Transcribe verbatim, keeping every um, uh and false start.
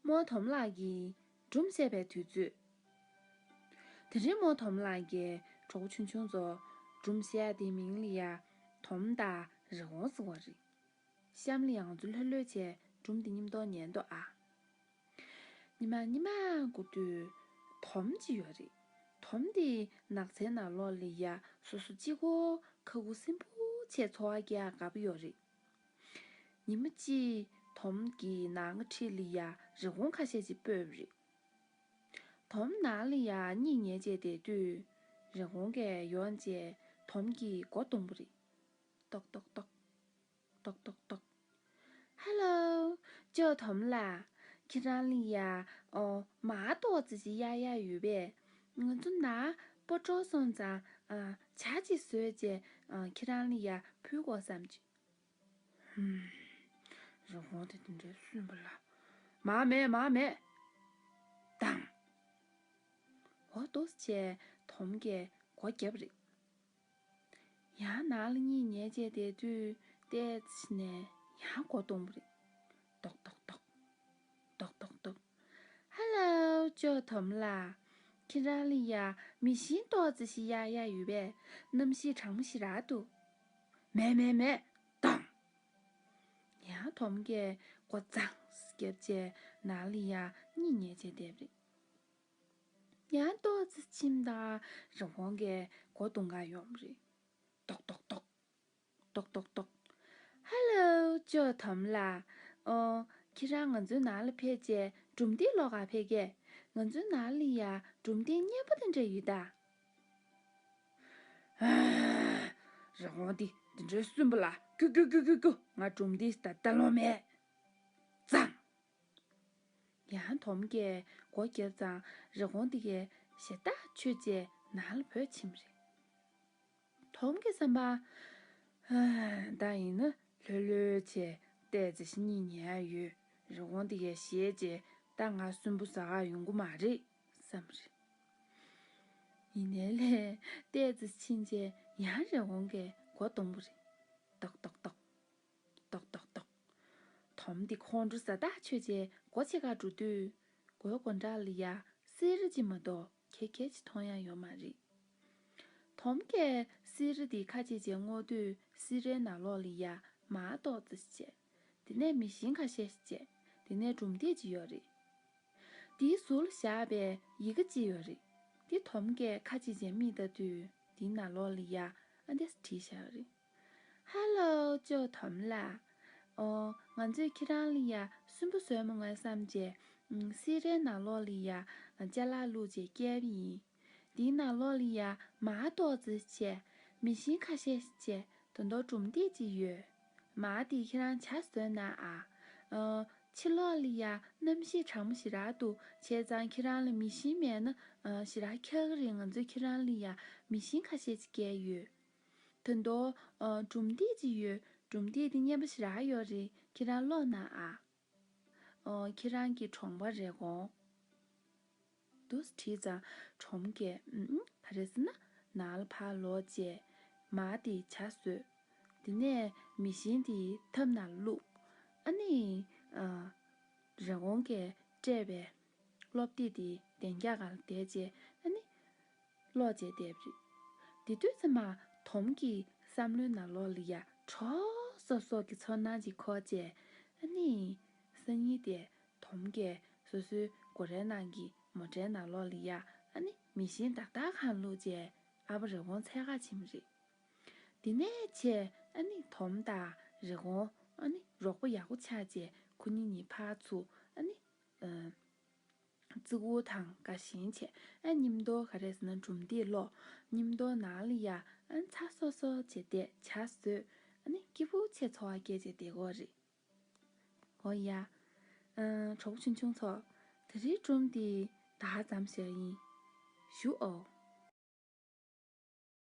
རྨོ་དོམ་ལགས་ཀྱིས་སྒྲུང་བཤད་པའི་དུས་ཚོད། དེ་རིང་རྨོ་དོམ་ལགས་ཀྱིས་གྲོགས་པོ་ཆུང་ཆུང་ཚོ་སྒྲུང་བཤད་ཡ་དེའི་མིང་ལ་ཡ་དོམ་དང་རི་བོང་ཟེར་བ་རེད། གཤམ་ལ་ཡ་ང་ཚོ་ལྷོད་ལྷོད་བྱས་སྒྲུང་དེ་མཉམ་དུ་ཉན་དོ་ཨ། ཉི་མ་ཉི་མ་འགོར་དུས་དོམ་ཅིག་ཡོད་རེད། དོམ་དེ་ནགས་ཚལ་ནང་ལོགས་ལ་ཡ་སོ་སོ་གཅིག་པོ་ཁ་ཁུ་སིམ་པོ་བྱས་འཚོ་བ་སྐྱེལ་ཡ་དགའ་པོ་ཡོད་རེད། ཉི་མ་གཅིག་དོམ་གྱི་ནང་གི་འཁྲིས་ལ་ཡ་རི་བོང་ཁ་ཤས་ཅིག་སྤོས་པ་རེད། དོམ་ནང་ལ་ཡ་གཉིད་ཉལ་བྱས་བསྡད་དུས་རི་བོང་གིས་ཡོང་བྱས་དོམ་གྱི་སྒོ་རྡུང་པ་རེད། ཏོག་ཏོག་ཏོག་ཏོག་ཏོག་ཏོག་ཧ་ལོ། ཅོ་དོམ་ལགས། ཁྱེད་རང་ལ་ཡ་ཨོ་མ་ཏོག་ཙི་ཞིག་གཡར་ཡ་ཡོད་པས། ང་ཚོ་ནང་སྤོ་འགྲོ་སོང་ཙང་ཨ་ཇ་ཅིག་བཟོས་བྱས་ཨ་ཁྱེད་རང་ལ་ཡ་ཕུལ་དགོས་བསམ་གྱི། ཧུམ། རི་བོང་དེ་དེ་འདྲའི་སུན་པ་ལ། མ་མེད་མ་མེད། དང་། འོ་ཏོག་ཙི་བྱས་དོམ་གྱིས་སྒོ་བརྒྱབ་རེད། ཡང་ནང་ལ་གཉིད་ཉལ་བྱས་བསྡད་དུས་ཏོག་ཙམ་ནས་ཡང་སྒོ་རྡུང་པ་རེད། ཏོག་ཏོག་ཏོག་ཏོག་ཏོག་ཏོག་ཧ་ལོ། ཅོ་དོམ་ལགས། ཁྱེད་རང་ལ་ཡ་མེ་ཤིང་ཏོག་ཙམ་ཞིག་གཡར་ཡ་ཡོད་པས། གནམ་གཤིས་གྲང་མོ་ཞེ་དྲག་འདུག་མེད་མེད་མེད། དང་། ཡང་དོམ་གྱིས་སྒོ་ཙང་ཟེར་བརྒྱབ་བྱས་ནང་ལ་ཡ་གཉིད་ཉལ་བྱས་བསྡད་པ་རེད། ཡང་ཏོག་ཙམ་ཕྱིན་དང་རི་བོང་གིས་སྒོ་རྡུང་ག་ཡོང་བ་རེད། ཏོག་ཏོག་ཏོག་ཏོག་ཏོག་ཏོག་ཧ་ལོ། ཅོ་དོམ་ལགས། ཨོ། ཁྱེད་རང་ང་ཚོའི་ནང་ལ་ཕེབས་བྱས་སྒྲུང་དེབ་ཀློག་ག་ཕེབས་ཀས། ང་ཚོའི་ནང་ལ་ཡ་སྒྲུང་དེབ་སྙན་པོ་དེ་འདྲ་ཡོད་ད། ཨ། རི་བོང་འདི་འདི་འདྲའི་སུན་པོ་ལ་ཀུ་ཀུ་ཀུ་ཀུ་ཀུ། ང་སྒྲུང་དེབ་ད་ལྟ་ཀློག་མེད། ཙང་། ཡང་དོམ་གྱིས་སྒོ་བརྒྱབ་ཙང་རི་བོང་དེ་གའི་ཞེ་ཐག་ཆོད་བྱས་ནང་ལ་བུད་ཕྱིན་པ་རེད། དོམ་གྱི་བསམ་པ། ཧ། ད་ཡིན་ན་ལྷོད་ལྷོད་བྱས་ཏོག་ཙམ་ཞིག་གཉིད་ཉལ་ཡ་ཡོད། རི་བོང་དེ་གའི་ཞེད་བྱས་ད་ང་སུན་པོ་ཟ་ག་ཡོང་གི་མ་རེད་བསམ་པ་རེད། ཡིན་ནའི་ལས་ཏོག་ཙམ་ཕྱིན་བྱས་ཡང་རི་བོང་གིས་སྒོ་རྡུང་པ་རེད། ཏོག་ཏོག་ཏོག་ཏོག་ཏོག་ཏོག་དོམ་འདི་ཁོང་ཁྲོ་ཟ་ཐག་ཆོད་བྱས་སྒོ་ཕྱེ་གར་འགྲོ་དུས། སྒོའི་སྒོ་འགྲམ་ལ་ཡ་སིལ་རི་ཅིག་མ་གཏོགས་ག་གེ་ཅིག་མཐོང་ཡ་ཡོད་མ་རེད། དོམ་གྱིས་སིལ་རི་འདི་ཁ་ཕྱེ་བྱས་སྔོག་དུས་སིལ་རིའི་ནང་ལོགས་ལ་ཡ་མར་ཏོག་ཙམ་ཞིག་བྱས། དེ་ནས་མེ་ཤིང་ཁ་ཤས་ཤིག་བྱས། དེ་ནས་སྒྲུང་དེབ་ཅིག་ཡོད་རེད། དེའི་ཟུར་ལ་བཞག་པའི་ཡི་གེ་གཅིག་ཡོད་རེད། དེ་དོམ་གྱིས་ཁ་ཕྱེ་བྱས་མིག་ལྟ་དུས་དེའི་ནང་ལོགས་ལ་ཡ་ཨ་འདྲས་བྲིས་བཞག་ཡོད་རེད། ཧ་ལོ། ཅོ་དོམ་ལགས། ཨོ། ང་ཚོས་ཁྱེད་རང་ལ་ཡ་སུན་པོ་བཟོས་མ་དགོས་བསམ་བྱས། ཨུམ། སིལ་རིའི་ནང་ལོགས་ལ་ཡ་ཅ་ལག་བླུགས་བྱས་བསྐྱལ་བ་ཡིན། དེའི་ནང་ལོགས་ལ་ཡ་མར་ཏོག་ཙམ་བྱས། མེ་ཤིང་ཁ་ཤས་ཤིག་བྱས། ད་དུང་སྒྲུང་དེབ་ཅིག་ཡོད། མར་དེ་ཁྱེད་རང་ཇ་བཟོས་ན་ཨ། ཨ། ཕྱི་ལོགས་ལ་ཡ་གནམ་གཤིས་གྲང་མོ་ཞེ་དྲག་འདུག་བྱས་ཙང་ཁྱེད་རང་ལ་མེ་ཤིང་མེད་ན་ཨ་ཞེ་དྲག་འཁྱག་གི་རེད། ང་ཚོས་ཁྱེད་རང་ལ་ཡ་མེ་ཤིང་ཁ་ཤས་ཤིག་བསྐྱལ་ཡོད། ད་དུང་ཨ་སྒྲུང་དེབ་ཅིག་ཡོད། སྒྲུང་དེབ་དེ་སྙན་པོ་ཞེ་དྲག་ཡོད་རེད། ཁྱེད་རང་ཀློག་ན་ཨ། ཨོ། ཁྱེད་རང་གི་གྲོང་པ་རེབ་གོང་། འདུག་སེ་བྲིས་ཙང་དོམ་གྱིས་ཨུམ་ཨུམ་ག་རེ་ཟེར་ན་ནང་ལ་ཕར་ལོག་བྱས། མར་དེ་ཇ་བཟོས། དེ་ནས་མེ་ཤིང་དེ་ཐབ་ནང་བླུགས། ཨ་ནི། ཨ། རི་བོང་གིས་སྤྲད་པའི་སློབ་དེབ་དེ་གདན་རྒྱབ་སྒང་ལ་བསྡད་བྱས་ཨ་ནི། ཀློག་བྱས་བསྡད་པ་རེད། དེ་དུས་ཙམ་མ་དོམ་གྱི་བསམ་བློའི་ནང་ལོགས་ལ་ཡ་དྲོ་སོབ་སོབ་ཀྱི་ཚོར་སྣང་ཅིག་འཁོར་བྱས། ཨ་ནི། སང་ཉིན་དེ་དོམ་གྱིས་སོ་སོའི་སྒོ་རའི་ནང་གི་མོ་ཊའི་ནང་ལོགས་ལ་ཡ་ཨ་ནི་མེ་ཤིང་བརྡར་བརྡར་གང་བླུགས་བྱས་ཨ་ཕ་རི་བོང་འཚོལ་ག་ཕྱིན་པ་རེད། དེ་ནས་བྱས་ཨ་ནི་དོམ་དང་རི་བོང་ཨ་ནི་རོགས་པ་ཡག་པོ་ཆགས་བྱས་ཁོ་གཉིས་གཉིས་ཕར་ཚུར་ཨ་ནི། ཨ། བརྩི་བཀུར་དང་དགའ་ཞེན་བྱས། ཨ། མཉམ་དུ་ག་རེ་ཟེར་ན་སྒྲུང་དེབ་ཀློག་མཉམ་དུ་ནང་ལ་ཡ་ཨ་ཚ་སོ་སོ་བྱས་བསྡད། ཇ་བཟོས། ཨ་ནི་སྐྱིད་པོ་བྱས་འཚོ་བ་སྐྱེལ་བྱས་བསྡད་ཀྱི་ཡོད་རེད། འོ་ཡ། ཨ། གྲོགས་པོ་ཆུང་ཆུང་ཚོ། དེ་རིང་སྒྲུང་འདི་ད་ག་ཙམ་བཤད་ཡིན། བཞུགས་ཨོ།